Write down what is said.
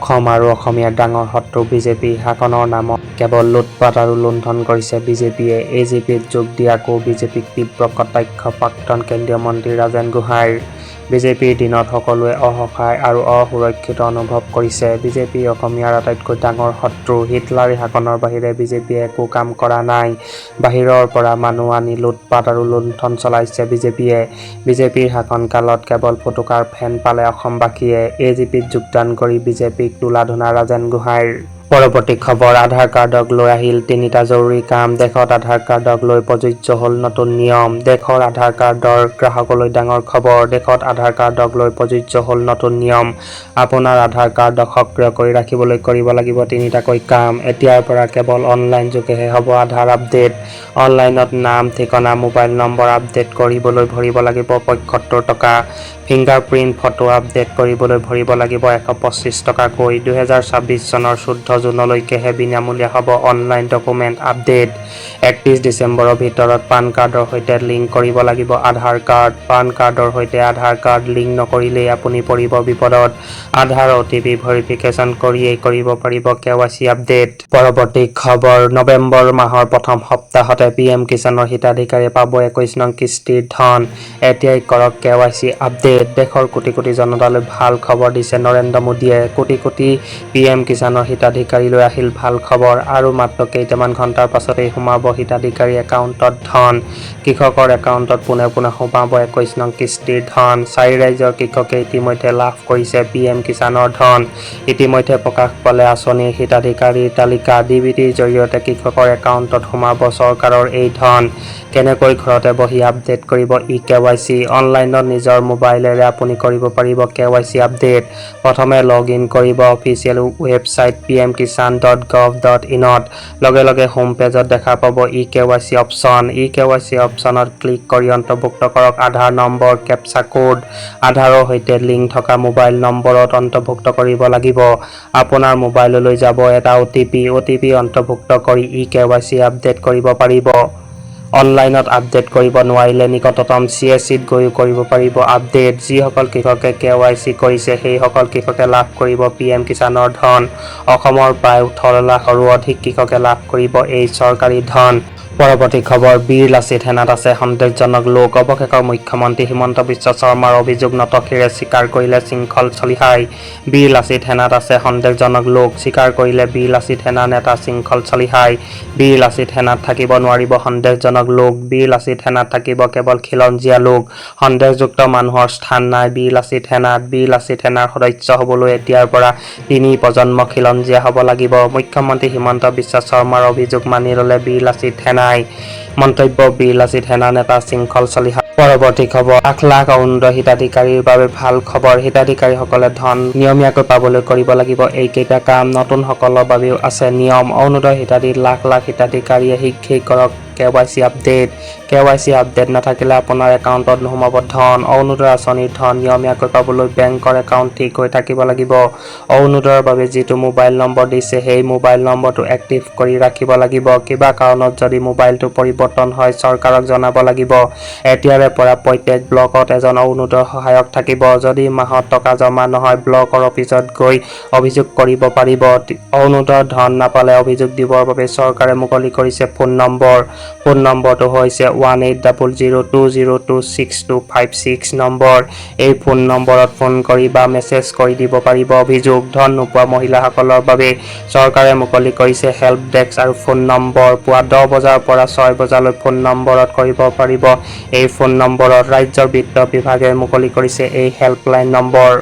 অসম আৰু অসমীয়াৰ ডাঙৰ শত্ৰু বিজেপি। শাসনৰ নামত কেৱল লুটপাত আৰু লুণ্ঠন কৰিছে বিজেপিয়ে। এজিপিত যোগ দি আকৌ বিজেপিক তীব্ৰ কটাক্ষ প্ৰাক্তন কেন্দ্ৰীয় মন্ত্ৰী ৰাজেন গোহাঁইৰ। বিজেপিৰ দিনত সকলোৱে অসহায় আৰু অসুৰক্ষিত অনুভৱ কৰিছে। বিজেপি অসমীয়াৰ আটাইতকৈ ডাঙৰ শত্ৰু। হিটলাৰী শাসনৰ বাহিৰে বিজেপিয়ে একো কাম কৰা নাই। বাহিৰৰ পৰা মানুহ আনি লুটপাত আৰু লুণ্ঠন চলাইছে বিজেপিয়ে। বিজেপিৰ শাসনকালত কেৱল ফুটুকাৰ ফেন পালে অসমবাসীয়ে। এজিপিত যোগদান কৰি বিজেপিক তুলাধূনা ৰাজেন গোহাঁইৰ। পৰৱৰ্তী খবৰ আধাৰ কাৰ্ডক লৈ আহিল তিনিটা জৰুৰী কাম। দেশত আধাৰ কাৰ্ডক লৈ প্ৰযোজ্য হ'ল নতুন নিয়ম। দেশৰ আধাৰ কাৰ্ডৰ গ্ৰাহকলৈ ডাঙৰ খবৰ। দেশত আধাৰ কাৰ্ডক লৈ প্ৰযোজ্য হ'ল নতুন নিয়ম। আপোনাৰ আধাৰ কাৰ্ডক সক্ৰিয় কৰি ৰাখিবলৈ কৰিব লাগিব তিনিটাকৈ কাম। এতিয়াৰ পৰা কেৱল অনলাইন যোগেহে হ'ব আধাৰ আপডেট। অনলাইনত নাম, ঠিকনা, মোবাইল নম্বৰ আপডেট কৰিবলৈ ভৰিব লাগিব 75 টকা। ফিংগাৰ প্ৰিণ্ট, ফটো আপডেট কৰিবলৈ ভৰিব লাগিব 125 টকাকৈ। 2026 চনৰ 14 জুনলৈকেহে বিনামূলীয়া হ'ব অনলাইন ডকুমেণ্ট আপডেট। 31 ডিচেম্বৰৰ ভিতৰত পান কাৰ্ডৰ সৈতে লিংক কৰিব লাগিব আধাৰ কাৰ্ড। পান কাৰ্ডৰ সৈতে আধাৰ কাৰ্ড লিংক নকৰিলেই আপুনি পৰিব বিপদত। আধাৰ অ'টিপি ভেৰিফিকেশ্যন কৰিয়েই কৰিব পাৰিব কেৱাইচি আপডেট। পৰৱৰ্তী খবৰ নৱেম্বৰ মাহৰ প্ৰথম সপ্তাহতে পিএম কিষাণৰ হিতাধিকাৰীয়ে পাব 21 নং কিস্তিৰ ধন। এতিয়াই কৰক কেৱাইচি আপডেট। দেশৰ কোটি কোটি জনতালৈ ভাল খবৰ দিছে নৰেন্দ্ৰ মোদীয়ে। কোটি কোটি পিএম কিষাণৰ হিতাধিকাৰীলৈ আহিল ভাল খবৰ। আৰু মাত্ৰ কেইটামান ঘণ্টাৰ পাছতেই সোমাব হিতাধিকাৰীৰ একাউণ্টত ধন। কৃষকৰ একাউণ্টত পোনে পোনে সোমাব 21 নং কিস্তিৰ ধন। চাৰি ৰাজ্যৰ কৃষকে ইতিমধ্যে লাভ কৰিছে পিএম কিষাণৰ ধন। ইতিমধ্যে প্ৰকাশ পালে আঁচনিৰ হিতাধিকাৰীৰ তালিকা। ডিবিটিৰ জৰিয়তে কৃষকৰ একাউণ্টত সোমাব চৰকাৰৰ এই ধন। কেনেকৈ ঘৰতে বহি আপডেট কৰিব ই কেৱাইচি? অনলাইনত নিজৰ মোবাইলেৰে আপুনি কৰিব পাৰিব কেৱাইচি আপডেট। প্ৰথমে লগ ইন কৰিব অফিচিয়েল ৱেবছাইট pmkisan.gov.inত। লগে লগে হোম পেজত দেখা পাব ই কেৱাইচি অপছন। ই কেৱাইচি অপছনত ক্লিক কৰি অন্তৰ্ভুক্ত কৰক আধাৰ নম্বৰ, কেপচা কোড। আধাৰৰ সৈতে লিংক থকা মোবাইল নম্বৰত অন্তৰ্ভুক্ত কৰিব লাগিব। আপোনাৰ মোবাইললৈ যাব এটা অ'টিপি। অ'টিপি অন্তৰ্ভুক্ত কৰি ই কেৱাইচি আপডেট কৰিব পাৰিব। অনলাইনত আপডেট কৰিব নোৱাৰিলে নিকটতম চিএছচিত গৈও কৰিব পাৰিব আপডেট। যিসকল কৃষকে কেৱাইচি কৰিছে, সেইসকল কৃষকে লাভ কৰিব পিএম কিষাণৰ ধন। অসমৰ প্ৰায় 18 লাখৰো অধিক কৃষকে লাভ কৰিব এই চৰকাৰী ধন। পৰৱৰ্তী খবৰ বীৰ লাচিত সেনাত আছে সন্দেহজনক লোক। অৱশেষত মুখ্যমন্ত্ৰী হিমন্ত বিশ্ব শৰ্মাৰ অভিযোগ নতশিৰে স্বীকাৰ কৰিলে শৃংখল চলিহাই। বীৰ লাচিত সেনাত আছে সন্দেহজনক লোক, স্বীকাৰ কৰিলে বীৰ লাচিত সেনা নেতা শৃংখল চলিহাই। বীৰ লাচিত সেনাত থাকিব নোৱাৰিব সন্দেহজনক লোক। বীৰ লাচিত সেনাত থাকিব কেৱল খিলঞ্জীয়া লোক। সন্দেহযুক্ত মানুহৰ স্থান নাই বীৰ লাচিত সেনাত। বীৰ লাচিত সেনাৰ সদস্য হ'বলৈ এতিয়াৰ পৰা তিনি প্ৰজন্ম খিলঞ্জীয়া হ'ব লাগিব। মুখ্যমন্ত্ৰী হিমন্ত বিশ্ব শৰ্মাৰ অভিযোগ মানি ল'লে বীৰ লাচিত সেনাই, মন্তব্য বীৰ লাচিত সেনা নেতা শৃংখল চলিহা। পৰৱৰ্তী খবৰ লাখ লাখ অৰুণোদয় হিতাধিকাৰীৰ বাবে ভাল খবৰ। হিতাধিকাৰীসকলে ধন নিয়মীয়াকৈ পাবলৈ কৰিব লাগিব এইকেইটা কাম। নতুনসকলৰ বাবেও আছে নিয়ম। অৰুণোদয় হিতাধিকাৰী লাখ লাখ হিতাধিকাৰীয়ে শীঘ্ৰেই কৰক কেৱাইচি আপডেট। কেৱাইচি আপডেট নাথাকিলে আপোনাৰ একাউণ্টত নোসোমাব ধন। অৰুণোদয় আঁচনিৰ ধন নিয়মীয়াকৈ পাবলৈ বেংকৰ একাউণ্ট ঠিক হৈ থাকিব লাগিব। অৰুণোদয়ৰ বাবে যিটো মোবাইল নম্বৰ দিছে, সেই মোবাইল নম্বৰটো এক্টিভ কৰি ৰাখিব লাগিব। কিবা কাৰণত যদি মোবাইলটো পৰিৱৰ্তন হয়, চৰকাৰক জনাব লাগিব। এতিয়াৰে পৰা প্ৰত্যেক ব্লকত এজন অৰুণোদয় সহায়ক থাকিব। যদি মাহত টকা জমা নহয়, ব্লকৰ অফিচত গৈ অভিযোগ কৰিব পাৰিব। অৰুণোদয়ৰ ধন নাপালে অভিযোগ দিবৰ বাবে চৰকাৰে মুকলি কৰিছে ফোন নম্বৰ। ফোন নম্বৰটো হৈছে 18002026256 নম্বৰ। এই ফোন নম্বৰত ফোন কৰি বা মেছেজ কৰি দিব পাৰিব অভিযোগ। ধন নোপোৱা মহিলাসকলৰ বাবে চৰকাৰে মুকলি কৰিছে হেল্প ডেস্ক আৰু ফোন নম্বৰ। পুৱা 10 বজাৰ পৰা 6 বজালৈ ফোন নম্বৰত কৰিব পাৰিব। এই ফোন নম্বৰত ৰাজ্যৰ বিত্ত বিভাগে মুকলি কৰিছে এই হেল্পলাইন নম্বৰ।